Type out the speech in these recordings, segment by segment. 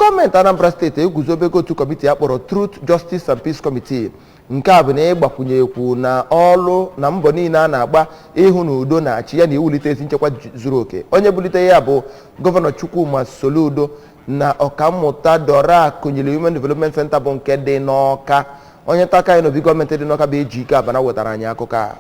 Gọọmenti Anambra Steeti eguzobego otu kọmitii a kpọrọ Truth, Justice and Peace Committee. Nke a bụ na ịgbakwunyekwu na ọlụ na mbọ niile a na-agba ịhụ na udo na-achị ya na iwulite ezi nchekwa zuru oke. Onye bulite ya bụ Gọvanọ Chukwuma Soludo na Ọkammụta Dora Akunyili Women Development Center, bụ nke dị n'Ọka. Onye nta aka anyị n'obi gọọmenti dị n'Ọka bụ Ejike Abana wetara anyị akụkọ a.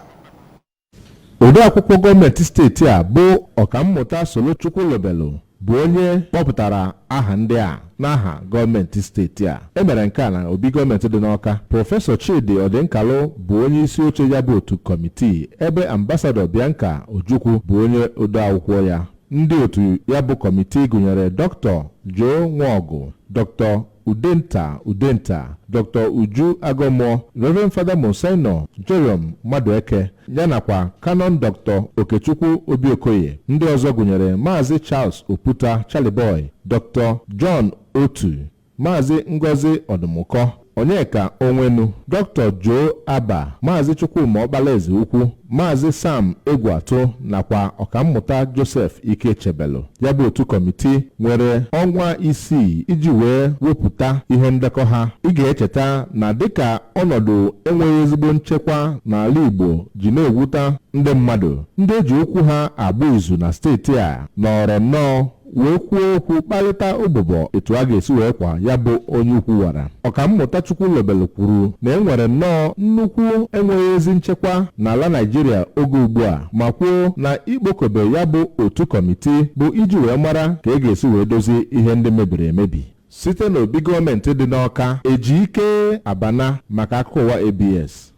Odeakwụkwọ gọọmenti steeti a bụ Ọkammụta Solo Chukwulobelu bụ onye kpọpụtara aha ndị a n'aha gọọmenti steeti a. Emere nke a na obi gọọmenti dị n'Ọka. Prọfesọ Chidi Ọdịnkalụ bụ onye isi oche ya bụ otu kọmitii, ebe Ambasadọ Bianca Ojukwu bụ onye odeakwụkwọ ya. Ndị otu ya bụ kọmitii gụnyere Dr. Joe Nwaọgụ, Dr. Udenta Udenta, Dr. Uju Agọmụọ, Reverend Father Monsignor Jerome Madueke, ya nakwa Canon Dr. Okechukwu Obiokoye. Ndị ọzọ gụnyere Maazị Charles Oputa Charlie, Dr. John Otu, Maazị Ngozi Ọdụmụkọ, Onyeka Onwenu, Dr. Joe Aba, Maazị Chukwuma Ọkpalaeze Ukwu, Maazị Sam Egwuatụ nakwa Ọkammụta Joseph Ikechebelu. Ya bụ otu kọmitii nwere ọnwa 6 iji wee wepụta ihe ndekọ ha. Ị ga-echeta na dịka ọnọdụ enweghị ezigbo nchekwa n'ala Igbo ji na-ewuta ndị mmadụ, ndị eji okwu ha agba izu na steeti a nọrọ nnọọ wee kwuo okwu kparịta ụbụbọ etu a ga-esi wee kwa ya bụ onye ukwu wara. Ọkammụta Chukwulobelu kwuru na e nwere nnọọ nnukwu enweghị ezi nchekwa n'ala Naijiria oge ugbu a, ma kwuo na ikpokobe ya bụ otu kọmitii bụ iji wee mara ka e ga-esi wee dozie ihe ndị mebiri emebi. Site n'obi gọọmenti dị n'Ọka, Ejike Abana maka akụkọ ụwa ABS.